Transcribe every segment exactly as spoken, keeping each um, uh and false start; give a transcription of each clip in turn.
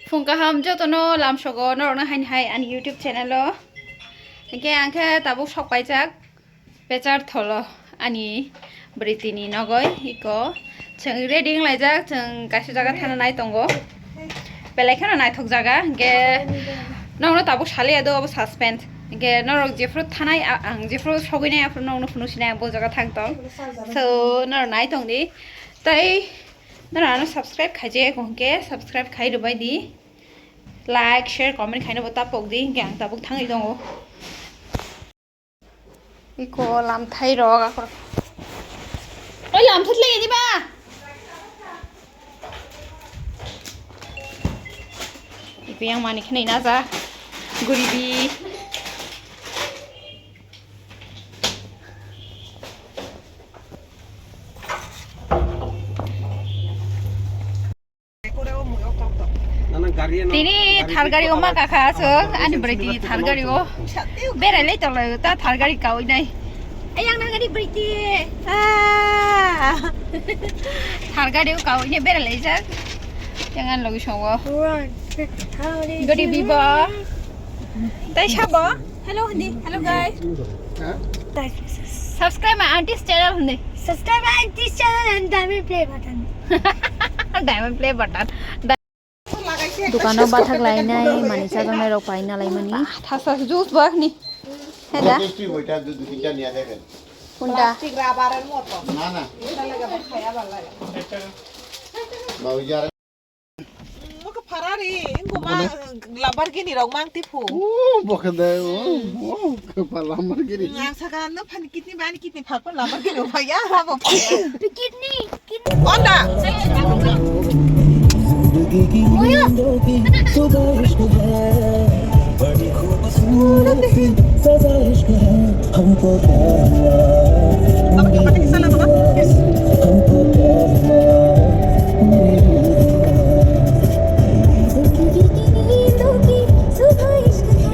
Phung kaham jotono lamsogo norokno haini hai ani YouTube channel o. Hingke ang khe tabuk sok paijak Pechartholo ani bwrwitini nogoi iko chwng ready wnglaijak, chwng kaisa jaga thana nai tongo, belai kheno naithok jaga. Hingke norokno tabuk saliya do obo suspense, hingke norok jephuru thanai a-, ang jephuru sogwinai aphuru norokno phunuksinai ang bo jaga thang tong. So norok nai tongdi. Tai norok ano subscribe khaijak hingke subscribe khai rwbaidi, like, share, comment khaina bo ta pokdi, hingke ang tabuk thangwi tongo. Iko lamthai rok akhor. Oi, lamthai le diba? Iko yang mani khnai na ja. Guribi. Tini thar gari o ma kakha aswk, ani bwrwi tini thar gari o berai lai tong lai, ta thar gari kaui nai. Ayang na gari bwrwi ti. Ah. Thar gari o kaui nai berai lai jak. Yang an logi songo. Gari bibo. Tai sabo. Hello, hindi. Hello, guys. Huh? Subscribe my auntie's channel, hindi. Subscribe my auntie's channel and diamond play button. Diamond play button. Dukano bathak lainai, mani chajaknai rok paina laimani. Thasa juice bo ni. Heda. Juice twi boita du du tinta niya dekhen. Kunda. Plastic rubber er moto. Na, na. Eta lega ba khaya ba lega. Mau jar. Muka Ferrari, ingko ma Lamborghini rok mang tipu. Oh, bokhe de, oh, oh, kepala Lamborghini. Ang saka no phani kitni bani kitni phakon Lamborghini phaya, habo phaya. Kitni, kitni. Honda. Oya.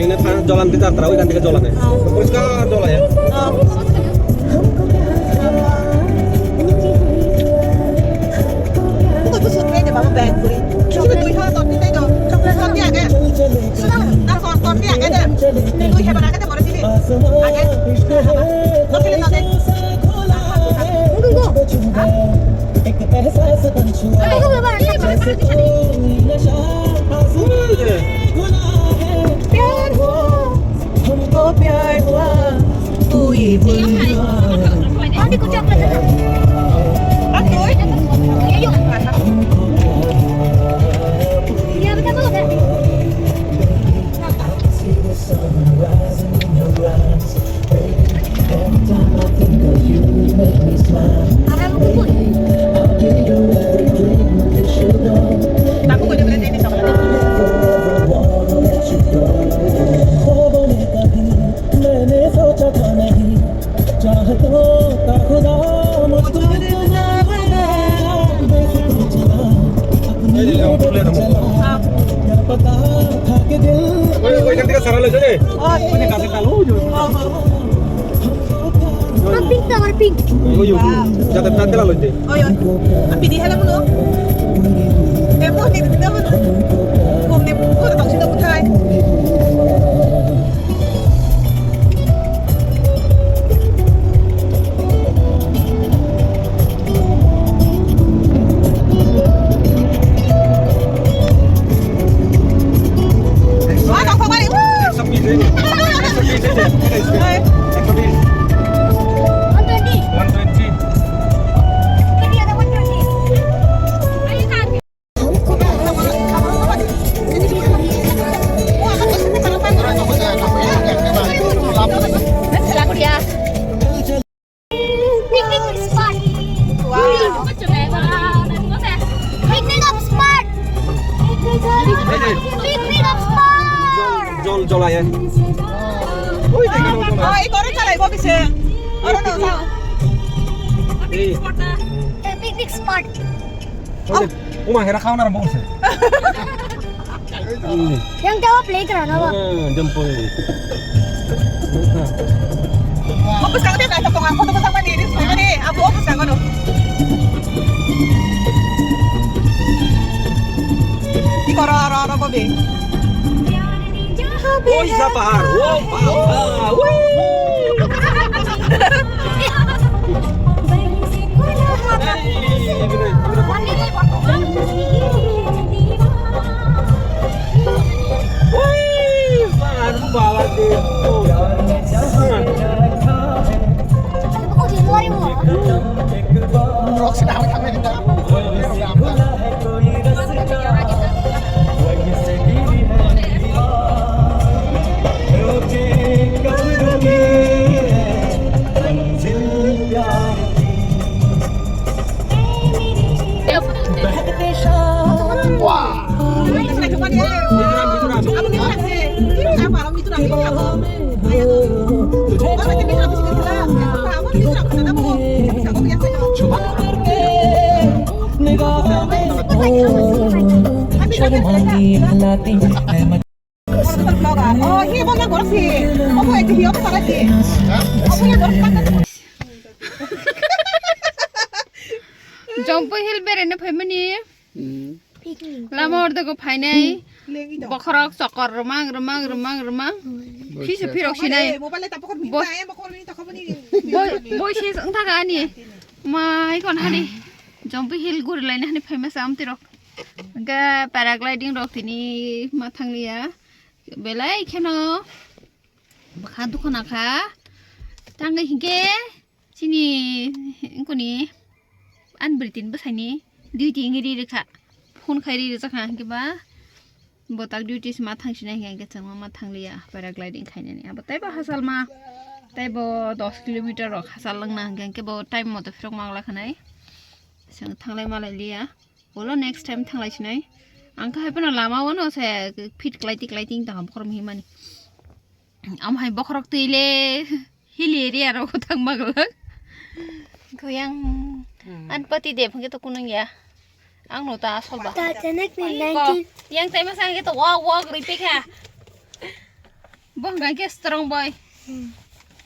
Ini than jolan di tantra, ikan tiga jolan ya. Poriskar jolan ya. Tui ha, tui ha, tui ha. Narkol, torti age de. Tui hebar age de, bore tili. Age. Torti le tade. Age, baba, age, baba, age, baba. प्यार हुआ, हमको प्यार हुआ, तू ये बोल। Auntie, कुछ chocolate दे दो। ये लो। ये बेटा, वो दे। Oikan theke sara loise de. Oine kase talo. Pink, pink, pink. Oyo, jate pant tela loise. Oyo. Api di hala muno. Emo ni di hala muno. Kom ni ko tong sino mutai. Picnic spot. Wow. Picnic spot. Picnic spot. Jol, jol aye. Oi, dekho, jol aye. Oh, ei koro chalai bo bise. Oro no, jao. Ei. Picnic spot. Oi, uma hera khauna rambo se. Yang jawab play kara na ba. Ah, jempol. Apa sangat dia nak tepung apa tu pasang mandi ni? Apa apa sangat tu? Di koro ro ro. Kobe. Oi, sa pahar. Oh, pahar. Woo. Oi, pahar, baba, de. Jampui Hill beraina phaimani. Hmm. Lama ordego phainai. Bokhorok chokor rwmang, rwmang, rwmang, rwmang. Phisu phirok sinai. Bo-, boi se wng thaka ani. Mai kon hani. Jampui Hill guri laina hani phaima sa amtirok. Ga paragliding rok tini ma thangliya. Belai kheno bwkha dukha nakha. Tangwi hinkhe chini wngkoni ani bwrwi tini bwsaini duty wngwi ri rwkha. Phone khai ri rwjakha hinkhe ba bo tak duty se ma thangsinai hinkhe chwngma ma thangliya paragliding khainani. Abo teibo hasalma teibo dos kilometer rok hasal wngna hinkhe bo time moto phirok mangla khanai. Chwng thanglai malai liya. Ulo next time thanglai sinai. Ang khe hai phano lama o no se fit klai ti klai ti tong bokhorok himani. Am hai bokhorok twi le hilly area ro thang ma glak. Goyang an pati de phang to kunung ya. Ang no ta asol ba. Titanic ni Ani ko, nineteen. Yang tai ma sang to walk walk ri pe kha. Bo hwnka khe strong boy. Hmm.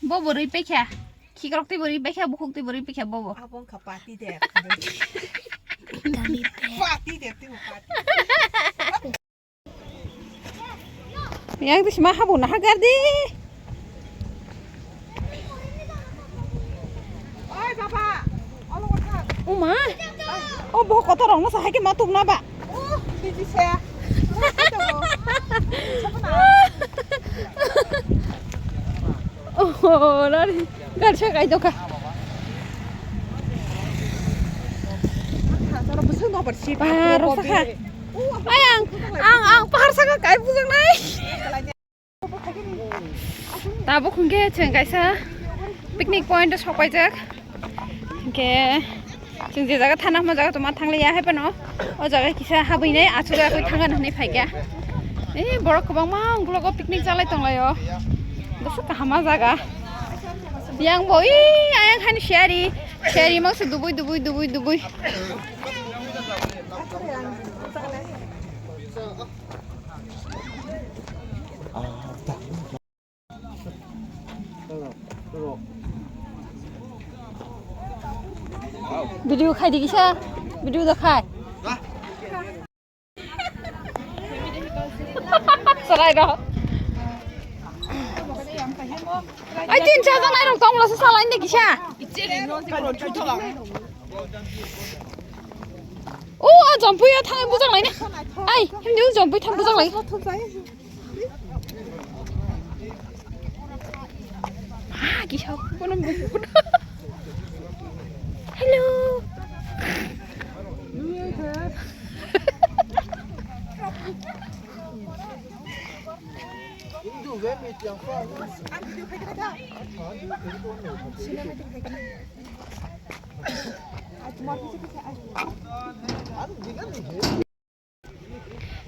Bo bo rwi pekha. Khikrok tei bo rwi pekha, bukhuk tei bo rwi pekha bo bo. Abo wngkha party de. Gummy bear. Party de, tei bo party. Yang tei sima habo naha gardi. Oi baba, olo wngkha. Uma. O bo kotor rok no sa hai khe ma tuk na ba. Oh, lari. Gari sa kai doka. Ba, rok sa kha. Ay, ang, ang, ang, pahar sa kai bujang nai. Tabuk hwnkhe chwng kaisa picnic point o sokpaijak. Hwnkhe chwng je jaga thana hwnma jaga tongma thangliya, hai phano o jaga kisa habwinai achugwi achugwi thangna hwnwi phaikha. Ei borok kwbangma ungkulugo picnic chalai tonglaio. Bwswk kaham a jaga. Yang bo ei ayang hani siyari, siyari mangsa dubui dubui dubui dubui. Video khai di kisa, video da khai. Salai rok. Ai tin cha jang nai rok tong la sa salai ni kisa. O, a jampui a thang bujang lai na. Ai, hindi u jampui thang bujang lai. Ah, kisa kono bukun. Hello.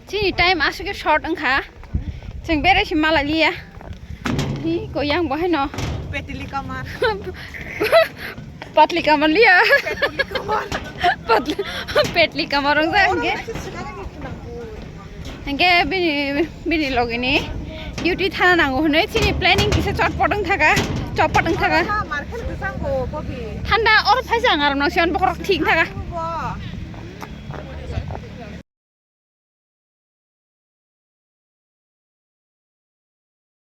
Chini time aswk short wngkha. Chwng berai se malai liya. Hi, koi yang bo haino. Petli kamar. Patli kamar liya. Petli kamar. Patli, petli kamar wng jak hwnkhe. Hwnkhe bini, bini logini duty thana nango hwnwi chini planning kisa chotpot wng thaka, chotpot wng thaka. Thanda oro phaisa ang aro nang siyan bokhorok thik thaka.